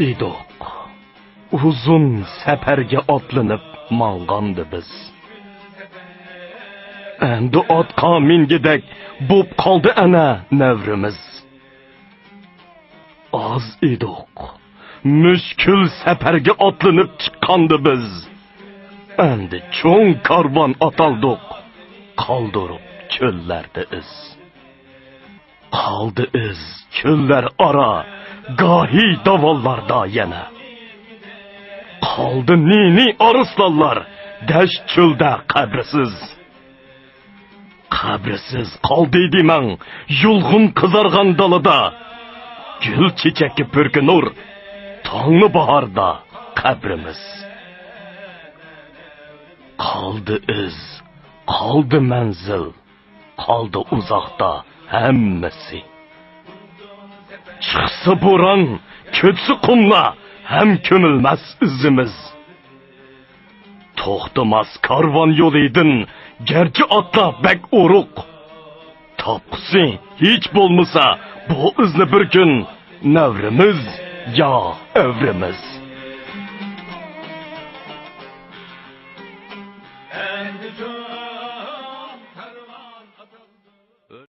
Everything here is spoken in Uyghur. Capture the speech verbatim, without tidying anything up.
ئىدۇق. ئۇزۇن سەپەرگە ئاتلىنىپ ماڭغاندا بىز. ئەمدى ئاتقا مىنگۈدەك بوپ قالدى ئەنە نەۋرىمىز. ئاز ئىدۇق. مۈشكۈل سەپەرگە ئاتلىنىپ چىققاندا بىز. ئەمدى چوڭ كارۋان ئاتالدۇق. قالدۇرۇپ چۆللەردە ئىز. قالدى ئىز چۆللەر ئارا، گاھى داۋانلاردا يەنە. قالدى نى-نى ئارسلانلار دەشت چۆلدە قەبرىسىز. قەبرىسىز قالدى دېمەڭ، يۇلغۇن قىزارغان دالىدا. گۈل چېچەككە پۈركىنۇر تاڭنى باھاردا قەبرىمىز. قالدى ئىز، قالدى مەنزىل، قالدى ئۇزاقتا ھەممىسى. چىقسا بوران، كۆچسە قۇملار، ھەم كۆمۈلمەس ئىزىمىز. توختىماس كارۋان يولىدىن گەرچە ئاتلار بەك ئورۇق. تاپقۇسى ھېچ بولمىسا بۇ ئىزنى بىر كۈن نەۋرىمىز يا ئەۋرىمىز.